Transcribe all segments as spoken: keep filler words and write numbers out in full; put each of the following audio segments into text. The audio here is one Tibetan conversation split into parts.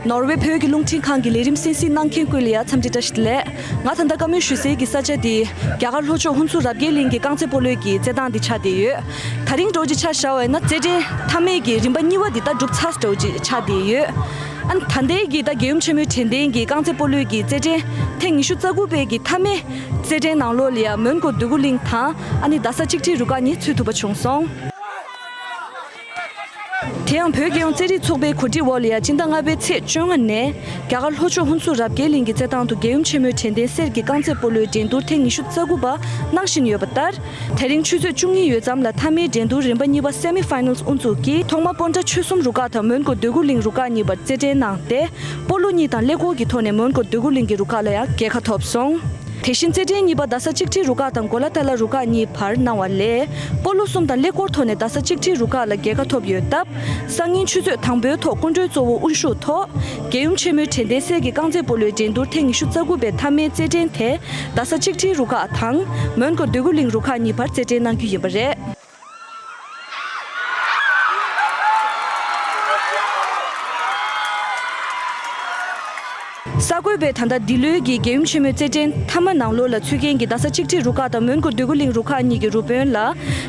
ནོར་ཝེ་བོད་ཀྱི་རླུང་འཕྲིན་ཁང་གི་ལས་རིམ་གསན་གཟིགས་གནང་མཁན་ཀུན་ལ་ཡང་འཚམས་འདྲི་བཀྲ་ཤིས་བདེ་ལེགས། ང་ད་ལྟ་བཀའ་མོལ་ཞུ་སའི་གི་ས་ཆ་དེ་རྒྱ་གར་ལྷོ་ཕྱོགས་ཧུན་སུར་རབ་རྒྱས་གླིང་གི་རྐང་རྩེད་སྤོ་ལོའི་གི་རྩེད་ཐང་དེ་ཆགས་བསྡད་ཡོད། ད་རིང་འདྲ་བོ་ཅིག་ཆ་བཞག་པ་ཡིན་ན་རྩེད་འགྲན་མཐའ་མའི་གི་རིམ་པ་གཉིས་པ་འདི་ད་གྲུབ་ཚར་འདྲ་བོ་ཅིག་ཆགས་བསྡད་ཡོད། ཨ་ནི་ད་ལྟའི་གི་ད་རྒྱལ་ཡུམ་ཆེན་མོའི་དྲན་རྟེན་གྱི་རྐང་རྩེད་སྤོ་ལོའི་གི་རྩེད་འགྲན་ཐེངས་ཉི་ཤུ་རྩ་དགུ་པའི་གི་མཐའ་མའི་རྩེད་འགྲན་ནང་ལོགས་ལ་ཡང་མོན་གྷོ་འདོད་རྒུ་གླིང་དང་ཨ་ནི་རྡ་ས་གཅིག་སྒྲིལ་རུ་ཁག་གཉིས་ཚུད་ཐུབ་པ་བྱུང་སོང་། དེ་ཡང་བོད་རྒྱལ་ཡོངས་རྩེད་རིགས་ཚོགས་པའི་གོ་སྒྲིག་འོག་ལ་ཡང་སྤྱི་ཟླ་ལྔ་པའི་ཚེས་བཅོ་ལྔ་ནས་རྒྱ་གར་ལྷོ་ཕྱོགས་ཧུན་སུར་རབ་རྒྱས་གླིང་གི་རྩེད་ཐང་དུ་རྒྱལ་ཡུམ་ཆེན་མོའི་དྲན་རྟེན་གསེར་གྱི་རྐང་རྩེད་སྤོ་ལོའི་འགྲན་བསྡུར་ཐེངས་ཉི་ཤུ་རྩ་དགུ་པ་གནང་བཞིན་ཡོད་པ་ལྟར། དེ་རིང་ཆུ་ཚོད་བཅུ་གཉིས་ཡོལ་ཙམ་ལ་མཐའ་མའི་འགྲན་བསྡུར་རིམ་པ་གཉིས་པ་སེ་མི་ཕའི་ནལ་དབུ་འཛུགས་ཀྱིས་ཐོག་མ་སྤོན་ཊ་ཆོལ་གསུམ་རུ་ཁག་དང་མོན་གྷོ་འདོད་རྒུ་གླིང་རུ་ཁག་གཉིས་བར་རྩེད་འགྲན་གནང་སྟེ། སྤོ་ལོ་གཉིས་དང་ཀླད་ཀོར་གྱི་ཐོག་ནས་མོན་གྷོ་འདོད་རྒུ་གླིང་གི་རུ་ཁག་ལ་ཡང་རྒྱལ་ཁ་ཐོབ་སོང་། དེ་བཞིན་རྩེད་འགྲན་གཉིས་པ་རྡ་ས་གཅིག་སྒྲིལ་རུ་ཁག་དང་གོ་ལ་ཏཱ་ལ་རུ་ཁག་གཉིས་བར་གནང་བ་ལས། སྤོ་ལོ་གསུམ་དང་ཀླད་ཀོར་ཐོག་ནས་རྡ་ས་གཅིག་སྒྲིལ་རུ་ཁག་ལ་རྒྱལ་ཁ་ཐོབ་ཡོད་སྟབས། སང་ཉིན་ཆུ་ཚོད་དང་པོའི་ཐོག་སྐུ་མགྲོན་གཙོ་བོ་དབུ་བཞུགས་ཐོག་རྒྱལ་ཡུམ་ཆེན་མོའི་དྲན་རྟེན་གསེར་གྱི་རྐང་རྩེད་སྤོ་ལོའི་འགྲན་བསྡུར་ཐེངས་ཉི་ཤུ་རྩ་དགུ་པའི་མཐའ་མའི་རྩེད་འགྲན་དེ་རྡ་ས་གཅིག་སྒྲིལ་རུ་ཁག་དང་མོན་གྷོ་འདོད་རྒུ་གླིང་རུ་ཁག་གཉིས་བར་རྩེད་འགྲན་གནང་རྒྱུ་ཡིན་པ་རེད། གསར་འགོད་པས་ད་ལྟ་འདི་ལོའི་གི་རྒྱལ་ཡུམ་ཆེན་མོའི་རྩེད་འགྲན་མཐའ་མ་ནང་ལོགས་ལ་ཚུད་མཁན་གྱི་རྡ་ས་གཅིག་སྒྲིལ་རུ་ཁག་དང་མོན་གྷོ་འདོད་རྒུ་གླིང་རུ་ཁག་གཉིས་ཀྱི་རུ་དཔོན་ལ།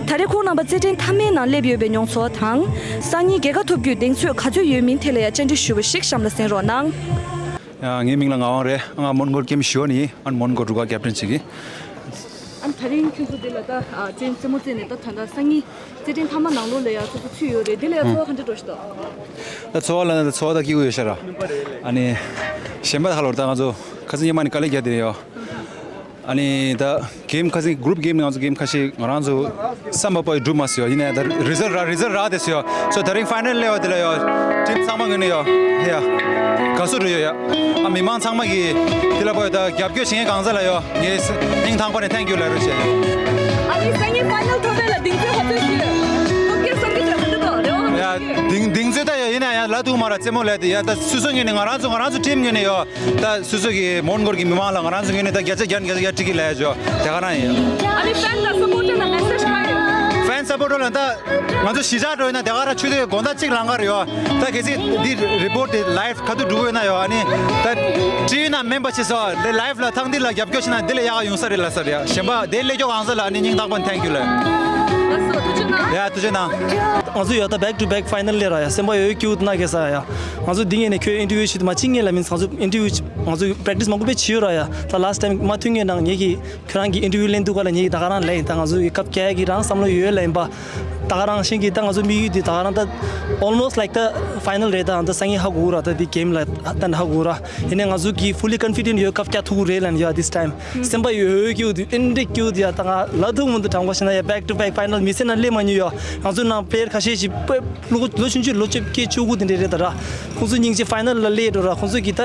ད་རེས་ཁོང་རྣམ་པ་རྩེད་འགྲན་མཐའ་མའི་ནང་སླེབས་ཡོད་པའི་མྱོང་ཚོར་དང་། སང་ཉིན་རྒྱལ་ཁ་ཐོབ་རྒྱུའི་གདེང་ཚོད་ག་ཚོད་ཡོད་མིན་ཐད་ལ་ཡང་བཅར་འདྲི་ཞུས་པ་ཞིག་གཤམ་ལ་གསན་རོགས་གནང་། ཡ། ངའི་མིང་ལ་ངག་དབང་རེད། ང་མོན་གྷོ་ཀེམ་ཞི་ཝན་ཡིན། ཨ་ནི་མོན་གྷོ་རུ་ཁག་ཀེབ་ཏན་བྱེད་ཀྱི། ཨ་ནི་ད་རིང་ཁྱོད་ཚོ་འདི་ལ་ད་རྩེད་རྩེད་མོ་རྩེས་ནས་ད་ད་ལྟ་སང་ཉིན་རྩེད་འགྲན་མཐའ་མ་ནང་ལོགས་ལ་ཡང་ཚོ་ཚོ་ཚུད་ཡོད་རེད། འདི་ལ་ཡང་ཚོར་བ་ག་འདྲ་འདྲ་ཞིག་འདུག་ད་ཚོར་བ་ལ་ཚོར་བ་ད་སྐྱིད་པོ་ཡོད་ཤག་ར། ཨ་ནི་གཞན་པ་ཧ་ལོར་ད་ང་ཚོ་ཁ་སང་ཉི་མ་ནས་དཀའ་ལས་བརྒྱབ་བསྡད་ཡོད། ཨ་ནི་ད་གེམ་ཁ་སང་གུ་རུབ་གེམ་ནང་ང་ཚོ་གེམ་ཁ་ཤས་ང་རང་ཚོ་བསམ་པ་པོ་ཡི་འགྲུབ་མ་སོང་ཡ། ཡིན་ནའི་ད་རི་ཛལ་རག་རི་ཛལ་རག་བསྡད་སོང་ཡ། སོ་ད་རིང་ཕའི་ནལ་སླེབས་པ་དེ་ལ་ཡ་ཊིམ་ཚང་མ་ངོས་ནས་ཡ་ཧེ་ཡ་དགའ་བསུ་འགྲོ་ཡོད་ཡ། ཨ་མི་མང་ཚང་མ་གི་དེ་ལ་པོ་ཡ་ད་རྒྱབ་སྐྱོར་བྱེད་མཁན་གང་ཟག་ལ་ཡ་ངས་སྙིང་ཐག་པ་ནས་ཐེང་ཀིའུ་ལབ་རོགས་བྱས། ཨ་ནི་སང་ཉིན་ཕའི་ནལ་ཐོབ་པ་ལ་གདེང་ཚོད་ག་ཚོད་ཡོད། སྟོབས་རྒྱལ་བསམ་གྱི་ཚོད་ག་འདྲ་འདུག་རེ་བ་ག་ཚོད་ཡ་ཡོད། གདེང་གདེང་ཚོད་ད་ཡ་ཡིན་ན་ཡ་ལ་ཐུག་མ་ར་རྩེད་མོ་ལས་དེ་ཡ་ད་སོ་སོ་ངོས་ནས་ང་རང་ཚོ་ང་རང་ཚོ་ཊིམ་ངོས་ནས་ཡ། ད་སོ་སོ་གི་མོན་གྷོ་གི་མི་མང་ལ་ང་རང་ཚོ་ངོས་ནས་ད་བརྒྱ་ཆ་བརྒྱ་ནས་བརྒྱ་ཆ་བརྒྱ་བྲིས་ཀྱི་ལས་ཇོ་དེ་ག་རང་ཡིན། ཨ་ནི་ཕེན་དང་སབ་པོར་ཊར་ལ་མེ་སེཇ་ག་ཡོད། ཕེན་སབ་པོར་ཊར་ལ་ད་ང་ཚོ་གཞིས་ཆགས་འགྲོ་ཡིན་ན་དེ་ག་རང་ཆུ་ཚོད་དགོང་དག་གཅིག་ལང་ག་རེད་ཡོད། ད་གལ་སྲིད་འདི་རི་པོར་ཊི་དེ་ལའིབ་ག་དུས་འགྲོ་གི་ཡོད་ན་ཡོད། ཨ་ནི་ད་ཊི་ཝི་ནང་མེམ་བར་བྱེད་སོ་ལེ་ལའིབ་ལ་ཐང་འདི་ལ་རྒྱབ་སྐྱོར་བྱེད་ན་འདི་ལས་ཡག་ག་ཡོང་ས་རེད་ལ་ས་རེད་ཡ། གཞན་པ་དེ་སླེབས་ཀྱོག་གང་ཟག་ལ་ཨ་ནི་སྙིང་ཐག་པ་ནས་ཐེང་ཀིའུ་ལ། ལགས་སོ་ཐུགས་རྗེ་གནང་། ཡ་ཐུགས་རྗེ་གནང་། ང་ཚོ་ཡོད་ད་back to back final སླེབས་ར་ཡ། སེམས་པ་ཡོད་སྐྱིད་པོ་ན་གེ་ས་ཡ། ང་ཚོ་འདི་ངེད་ནས་ཁྱོད་ཨིན་ཊར་བིའུ་བྱེད་དུ་མ་ཅི་ངེད་ལ་མིན་ང་ཚོ་ཨིན་ཊར་བིའུ་ང་ཚོ་པྲེག་ཊིས་མང་པོ་དཔེ་བྱེད་ཡོད་ར་ཡ། ད་ལཱསི་ཊའིམ་མ་ཐུག་ངེད་ནང་ངེད་ཀྱི་ཁྱོད་རང་གི་ཨིན་ཊར་བིའུ་ལེན་དུས་ག་ལ་ངེད་ཀྱི་ད་ག་རང་ལས་ཡིན། ད་ང་ཚོ་ཡི་སྐབས་བསྐྱལ་གི་རང་བསམ་བློ་ཡོད་ལ་ཡིན་པ། ད་ག་རང་བཞིན་གྱི་ད་ང་ཚོ་དམིགས་ཡུལ་འདི་ད་ག་རང་ད་almost like the final རེད། ད་ད་སང་ཉིན་ཧ་གོ་གི་ར། ད་འདི་གེམ་ལ་ད་ཧ་གོ་གི་ར། ཡིན་ནའི་ང་ཚོ་གི་fully confident ཡོད་སྐབས་བསྐྱལ་ཐུབ་ཀྱི་རེད་ལབ་ཡ། This time སེམས་པ་ཡོད་སྐྱིད་པོ་འདུག་ཨིན་འདྲེ་སྐྱིད་པོ་འདུག་ཡ། ད་ང་ལ་ཐུག་མི་འདུག་དྲང་པོ་བཤད་ན་ཡ། Back to back final མི་ཚེ་ན་སླེབས་མ་མྱོང་ཡ། ང་ཚོ་ནང་པླེ་ཡར་ཁ་ཤས་ཤིག་དཔེ་ལོ་ལོ་ཆུང་ཆུང་ལོ་བཅོ་བརྒྱད་བཅུ་དགུ་དེ་འདྲ་རེད་ད་ར། ཁོང་ཚོ་སྙིང་རྗེ་ཕའི་ནལ་ལ་སླེབས་འགྲོ་ར། ཁོང་ཚོ་གི་ད་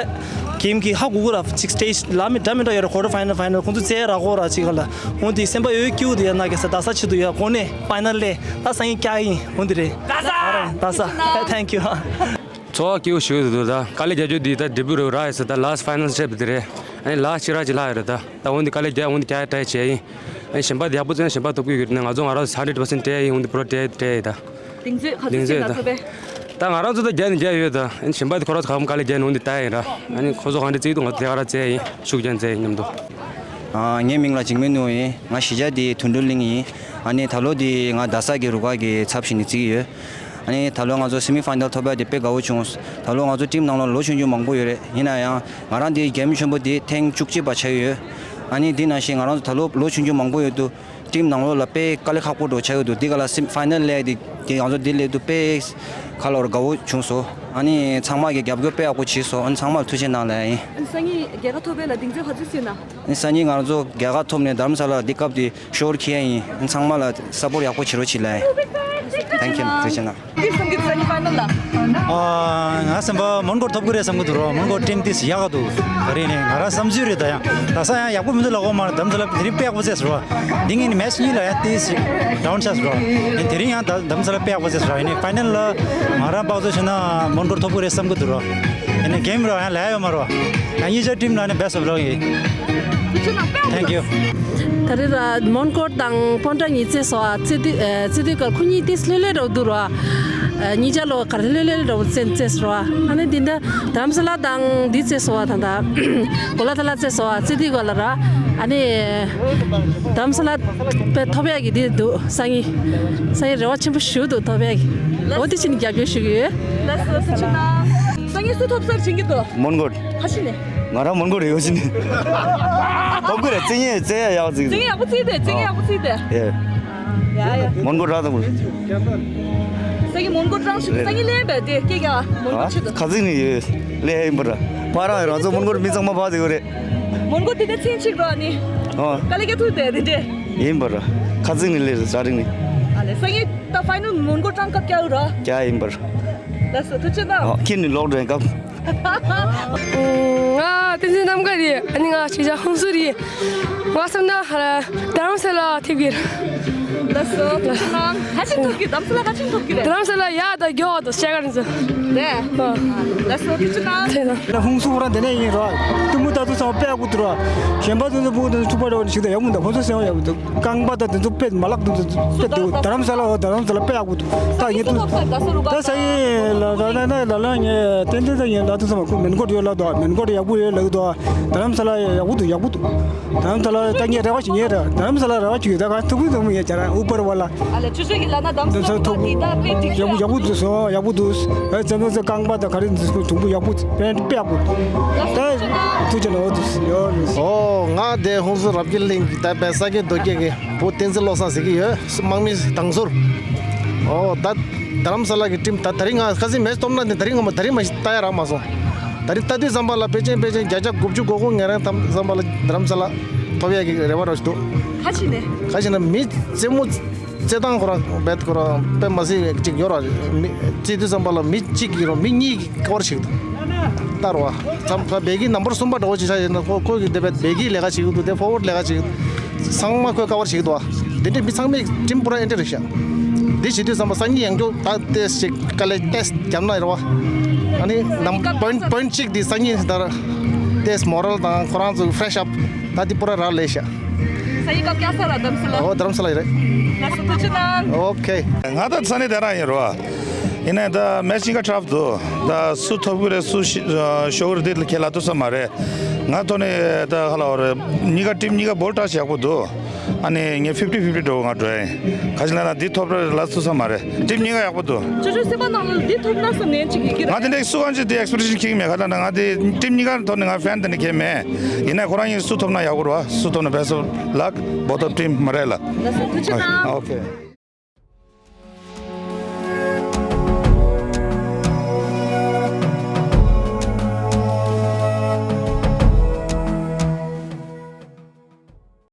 གེམ་གི་ཧ་གོ་གི་ར། ཅིག་སི་ཊེཇ་ལ་མི་འདྲ་མི་འདྲ་ཡོད་ར། quarter final final ཁོང་ཚོ་རྩེད་ར་གོ་ར་ཅིག་ག་ལ། འོ་དེ་སེམས་པ་ཡོད་སྐྱིད་པོ་འདུག་ཡ། ན་གེ་ས་རྡ་ས་ཆེད་དུ་ཡ་གོ་ནས་ཕའི་ནལ་སླེབས། ད་སང་ཉིན་བསྐྱལ་ཡིན། འོ་དེ་རེད། རྡ་ས། རྡ་ས། Thank you། ཚོར་བ་སྐྱིད་པོ་ཞིག་འདུག་ད་དཀའ་ལས་རྒྱག་རྒྱུ་འདི་ད་འབྲས་བུ་རེད་རག་ཡོད་ས། ད་last final step འདི་རེད། ཨ་ནི་ལཱསི་ཊི་ར་ཅིག་ལྷག་ཡོད་རེད། ད་ད་འོན་ཏེ་དཀའ་ལས་རྒྱག་འོན་ཏེ་རྒྱག་try བྱས་ཡིན། ཨ་ནི་གཞན་པ་དེ་ཡག་པོ་བརྩེ་ན་གཞན་པ་ཐོབ་ཀྱི་ཡོད་རེད། ང་ཚོ་ང་རང་hundred percent try ཡིན། འོན་ཏེ་པུ་རོ་try try ཡིན་ད། གདེང་ཚོད་ག་ཚོད་ཅིག་ན་ཚོད་པས། ད་ང་རང་ཚོ་ད་རྒྱག་ནི་རྒྱག་ཡོད་ད། ཨ་ནི་གཞན་པ་དེ་ཁོ་རང་ཚོ་གང་དཀའ་ལས་རྒྱག་ནི་འོན་ཏེ་ད་ཡིན་ར། ཨ་ནི་ཁོ་ཚོ་གང་འདྲ་བརྩེ་འདུག་ང་ཚོ་དེ་ག་རང་བརྩེ་ཡིན། ཤུགས་རྒྱག་བརྩེ་ཡིན་མཉམ་དུ། ཨ་ངའི་མིང་ལ་འཇིགས་མེད་ནོར་བུ་ཡིན། ང་གཞིས་ཆགས་དེ་དོན་གྲུབ་གླིང་ཡིན། ཨ་ནི་ད་ལོ་དེ་ང་རྡ་ས་གི་རུ་ཁག་གི་ཚབ་བྱས་ནས་རྩེ་གི་ཡོད། ཨ་ནི་ད་ལོ་ང་ཚོ་སེ་མི་ཕའི་ནལ་ཐོབ་པ་དེ་དཔེ་དགའ་བོ་བྱུང་། ད་ལོ་ང་ཚོ་ཊིམ་ནང་ལོགས་ལོ་ཆུང་ཆུང་མང་པོ་ཡོད་རེད། ཡིན་ན་ཡང་ང་རང་དེ་གེམ་ཆེན་པོ་དེ་ཐེངས་བཅུ་གཅིག་པ་ཆགས་ཡོད། ཨ་ནི་དེ་ནང་བཞིན་ང་རང་ཚོ་ད་ལོ་ལོ་ཆུང་ཆུང་མང་པོ་ཡོད་དུས་ཊིམ་ནང་ལོགས་ལ་དཔེ་དཀའ་ལས་ཁག་པོ་འདྲ་བོ་ཆགས་ཡོད་དུས། དེ་ག་ལ་སེ་མི་ཕའི་ནལ་སླེབས་དེ་དེ་ང་ཚོ་དེ་སླེབས་དུས་དཔེ་ག་ལ་བར་དགའ་བོ་བྱུང་སོང་། ཨ་ནི་ཚང་མ་གི་རྒྱབ་སྐྱོར་དཔེ་ཡག་པོ་བྱས་སོང་། ཨ་ནི་ཚང་མ་ལ་ཐུགས་རྗེ་གནང་ལབ་ཡ་ཡིན། ཨ་ནི་སང་ཉིན་རྒྱལ་ཁ་ཐོབ་པ་ལ་གདེང་ཚོད་ག་ཚོད་ཡོད་ན། ཨ་ནི་སང་ཉིན་ང་རང་ཚོ་རྒྱལ་ཁ་ཐོབ་ནས་རྡ་རམ་ས་ལ་འདི་སྐབས་དེ་ཤོར་ཁྱེར་ཡ་ཡིན། ཚང་མ་ལ་སབ་པོར་ཊི་ཡག་པོ་བྱེད་རོགས་བྱེད་ལབ་ཡིན། Thank you། ཐུགས་རྗེ་གནང་། འདི་བསམ་གྱི་འདུག་སང་ཉིན་ཕའི་ནལ་ལ། ཨ། ང་སེམས་པ་མོན་གྷོར་ཐོབ་ཀྱི་རེད་བསམ་གྱི་འདུག་རོ། མོན་གྷོ་ཊིམ་ཏིས་ཡག་ག་འདུག་ག་རེ་ནས་ང་རང་བསམ་ཚུལ་རེད། ད་ཡང་རྡ་ས་ཡང་ཡག་པོ་མི་འདུག་ལབ་དགོས་མ་རེད། རྡ་རམ་ས་ལ་དེ་རིང་དཔེ་ཡག་པོ་རྩེས་སོང་རོ། འདི་ངས་ནི་མེཆ་གཉིས་ལ་ཡང་ཏིས་ཞིག་ཌའུན་ཆགས་སོང་རོ། དེ་རིང་ཡང་ད་རྡ་རམ་ས་ལ་དཔེ་ཡག་པོ་རྩེས་སོང་རོ། ཡིན་ནའི་ཕའི་ནལ་ལ་ང་རང་དཔག་ཚོད་བྱས་ན་མོན་གྷོར་ཐོབ་ཀྱི་རེད་བསམ་གྱི་འདུག་རོ། ཡིན་ནའི་གེམ་རོ་ཡང་ལས་ཡོད་མ་རོ། ཡང་གཉིས་ཆ་ཊིམ་ལ་ནི་best of luck ཡིན། Thank you། ད་རེས་ར་མོན་གྷོ་དང་སྤོན་ཊ་གཉིས་རྩེས་སོང་ཨ། རྩེ་དུས་ཨ་རྩེ་དུས་སྐབས་ཁོ་གཉིས་ཏིས་ལྷོད་ལྷོད་འདྲ་བོ་འདུག་ར། ཨ་གཉིས་ཆ་ལོ་ག་རེ་ལྷོད་ལྷོད་འདྲ་བོ་རྩེ་རྩེས་ར། ཨ་ནི་འདི་འདྲ་དྷ་རམ་ས་ལ་དང་འདི་རྩེས་སོང་ཨ། ད་ད་གོ་ལ་ཐ་ལ་རྩེས་སོང་ཨ། རྩེ་དུས་སྐབས་ལ་ར། ཨ་ནི་དྷ་རམ་ས་ལ་པའི་ཐོབ་ཡག་གི་འདི་འདུག་སང་ཉིན། སང་ཉིན་རེ་བ་ཆེན་པོ་ཞུ་འདུག་ཐོབ་ཡག་གི། འོ་དེ་ཕྱིན་རྒྱབ་སྐྱོར་ཞུ་གི་ཡོད། ལགས་སོ་ཐུགས་རྗེ་གནང་། སང་ཉིན་སུ་ཐོབ་སར་ཕྱིན་གི་འདུག་མོན་གྷོ། ཁ་ཤི་ནས། ང་རང་མོན་གྷོ་རེད་ཡོད་ཕྱིན་ནས། ཐོབ་གི་རེད། རྩེ་ཉེ་རྩེ་ཡ་ཡག་ཅིག་རྩེ་ཉེ་ཡག་པོ་རྩེ་དེ་རྩེ་ཉེ་ཡག་པོ་རྩེ་དེ། ཡ་ཡ། མོན་གྷོ་ར་དང་པོ། སང་ཉིན་མོན་གྷོ་རང་ཞིག་སང་ཉིན་ལེན་པས་དེ་སྐད་རྒྱག་མོན་གྷོ་ཆུ་དུ། ཁ་ཚིག་ནས་ཡོད་ལེ་ཡིན་པ་ར། པ་རང་རང་ཚོ་མོན་གྷོ་མི་ཚང་མ་བག་དེ་གོ་རེད། མོན་གྷོ་དེ་ནས་ཚིན་ཆིག་རོ་ནི། ཨོ། དཀའ་ལས་རྒྱག་ཐུབ་དེ་དེ་འདྲས། ཡིན་པ་ར། ཁ་ཚིག་ནས་ལེ་རེད་ཟ་རིང་ནས། ཨ་ལེ་སང་ཉིན་ད་ཕའི་ནལ་མོན་གྷོ་ཀྲང་སྐབས་རྒྱག་རོ། རྒྱག་ཡིན་པ་ར། ལགས་སོ་ཐུགས་རྗེ་གནང་། ཨོ་ཁྱེད་ནི་ལོག་འགྲོ་ཡིན་སྐབས། ང་བསྟན་འཛིན་རྣམ་དཀར་རེད། ཨ་ནི་ང་ཞིག་ཆ་ཧུན་སུར་རེད། ང་བསམ་ན་ཧ་ར་རྡ་རམ་ས་ལ་ཐེབས་ཀྱི་རེད། ལགས་སོ་ཐུགས་རྗེ་གནང་། ག་ཅིག་ཐོབ་ཀྱི་རྡ་རམ་ས་ལ་ག་ཅིག་ཐོབ་ཀྱི་རེད། རྡ་རམ་ས་ལ་ཡག་དང་མགྱོགས་དང་ཤ་ག་རེ་ཚོ། རེད། ཨ། ལགས་སོ་ཐུགས་རྗེ་གནང་། ཐེ་ན། ལ་ཧུང་སུ་རང་དེ་ནས་ཡིན་ར། ཏུ་མུ་ད་ཏུ་ཚང་དཔེ་ཡག་པོ་འདུག་ར། གཞན་པ་ཚོ་ཚོ་བུ་དང་ཚུགས་པ་འདྲ་བོ་ཞིག་དང་ཡག་པོ་འདུག་ཁོ་ཚོ་སེམས་ཡག་པོ་འདུག་རྐང་པ་དང་དེ་ཚོ་དཔེ་མ་ལག་དེ་ཚོ་དཔེ་འདུག་རྡ་རམ་ས་ལ་འོ་རྡ་རམ་ས་ལ་དཔེ་ཡག་པོ་འདུག་ད་ངས་ཏུ་ད་ས་ཡི་ལ་ལ་ལ་ལ་ལ་ངས་ཏན་ཏན་ད་ངས་ལ་ཏུ་ཚང་མ་ཁོ་མེན་གོ་ཡོད་ལ་དོ། མེན་གོ་ཡག་པོ་ཡོད་ལ་དོ། རྡ་རམ་ས་ལ་ཡག་པོ་འདུག་ཡག་པོ་འདུག་རྡ་རམ་ས་ལ་ད་ངས་རེ་བ་ཞིག་ངས་རེ་རྡ་རམ་ས་ལ་རེ་བ་ཞིག་ཡོད། ད་ག་ཐུག་པོ་ཐུག་མི་ངས་བྱ་ར་ཨུ་པར་བ་ལ། ཨ་ལ་ཆུ་ཆུ་གི་ལ་ན་དམ་ས་ཐོག་ཐོག་གི་ད་དཔེ་འགྲིག་ཡག་པོ་ཡག་པོ་འདུག་སོ་ཡག་པོ་འདུག་ཨ་ཙེ་ནོ་ཙེ་རྐང་པ་ད་ག་རེ་འདུག་སོ་དུང་པོ་ཡག་པོ་དཔེ་དཔེ་ཡག་པོ་འདུག་ད་ཐུག་ཅེ་ནོ་འདུག་ཡོ། ཨོ་ང་དེ་ཧུང་སུ་རབ་རྒྱས་གླིང་གི་ད་དཔེ་ས་སྐྱེས་རྡོ་སྐྱེས་ཀྱི་བུ་བསྟན་འཛིན་བློ་བཟང་ཟེར་གྱི་ཡོད། དམག་མི་དང་ཟུར། ཨོ་ད་རྡ་རམ་ས་ལ་གི་ཊིམ་ད་ད་རིང་ང་ཁ་སང་མེ་སྟོབས་ན་དེ་ད་རིང་ང་མ་ད་རིང་མ་ཞིག་ལྟ་ཡ་རག་མ་སོང་། ད་རིང་ལྟ་དུས་ཙམ་པ་ལ་ཕལ་ཆེར་ཕལ་ཆེར་བརྒྱ་ཆ་དགུ་བཅུ་གོ་དགུ་ངེད་རང་ཐམ་ཙམ་པ་ལ་རྡ་རམ་ས་ལ་ཐོབ་ཡ་གི་རེ་བ་རོ་ཞིག་འདུག་ཁ་ཆེ་ནས། ཁ་ཆེ་ན་མི་རྩེད་མོ་རྩེད་སྟངས་ཁོ་རང་བེད་ཁོ་རང་དཔེ་མ་སྲིད་ཅིག་ཡོད་ར། མི་རྩེད་དུས་ཙམ་པ་ལ་མི་གཅིག་གིས་རོ་མི་གཉིས་ཀྱིས་ཀ་བར་ཞིག་འདུག་ལྟར་བ་ཙམ་ཁ་བེ་གི་ནམ་བར་གསུམ་པ་འདྲ་བོ་ཅིག་ཆགས་ཡོད་ན་ཁོ་ཁོ་གི་དེ་བེད་བེ་གི་ལས་ཀ་བྱེད་ཀྱི་འདུག་དེ་ཕོ་ཝར་ལས་ཀ་བྱེད་ཀྱི་འདུག་ཚང་མ་ཁོས་ཀ་བར་བྱེད་ཀྱི་འདུག་བ། འདི་འདྲའི་མི་ཚང་མའི་ཊིམ་པུ་ར་ཨེ་འདྲ་རེད་ཤག་འདི་བྱེད་དུས་ཙམ་པ་སང་ཉིན་ཡང་བསྐྱར་ད་ཏེས་ཅིག་དཀའ་ལས་ཏེས་བརྒྱབ་ན་རེད་བ། ཨ་ནི་ནམ་པོ་ཡིན་ཊི་པོ་ཡིན་ཊི་གཅིག་འདི་སང་ཉིན་ད་ཏེས་མོ་རལ་དང་ཁོ་རང་ཚོ་ཕེ་རེ་ཤི་ཨབ་ད་འདི་པུ་ར་རག་ལས་ཤག་སང་ཉིན་སྐབས་བསྐྱར་ས་ར་རྡ་རམ་ས་ལ། ཨོ་རྡ་རམ་ས་ལ་ཡིན་རེད། ལགས་སོ་ཐུགས་རྗེ་གནང་། ཨོ་ཁེ། ང་ད་ས་གནས་དེ་རང་ཡིན་རེད་བ། ཡིན་ནའི་ད་མེ་ཆི་ཀ་ཁྲབ་འདུག་ད་སུ་ཐོབ་གི་རེད་སུ་ཤི་ཤོར་གི་རེད་དེ་ལ་ཁས་ལ་ཐུབ་ས་མ་རེད། ང་ཐོག་ནས་ད་ཧ་ལ་བ་རེད། གཉིས་ཀ་ཊིམ་གཉིས་ཀ་བོལ་ཊ་ཞིག་ཡག་པོ་འདུག་ཨ་ནི་ངས་ཕིབ་ཊི་ཕིབ་ཊི་འགྲོ་ང་འགྲོ་ཡིན། ག་ཅི་ལབ་ན་འདི་ཐོབ་ར་ལ་ཐུབ་ས་མ་རེད། ཊིམ་གཉིས་ཀ་ཡག་པོ་འདུག་ཅོ་ཅོ་སེམས་པ་ནང་ལ་འདི་ཐོབ་ན་བསམ་ནས་ཅིག་ཡི་གེ་ར། ང་དེ་འདྲའི་སུ་གང་ཅིག་དེ་ཨེག་སི་པེག་ཊེ་ཤན་འཁྱེར་གི་མེད། ག་ལབ་ན་ང་དེ་ཊིམ་གཉིས་ཀ་ཐོག་ནས་ང་ཕེན་དེ་འདྲ་འཁྱེར་མེད། ཡིན་ན་ཁོ་རང་གཉིས་སུ་ཐོབ་ན་ཡག་པོ་རེད་བ། སུ་ཐོབ་ན་best of luck both of team མ་རེད་ལ། ལགས་སོ་ཐུགས་རྗེ་གནང་། ཨོ་ཁེ།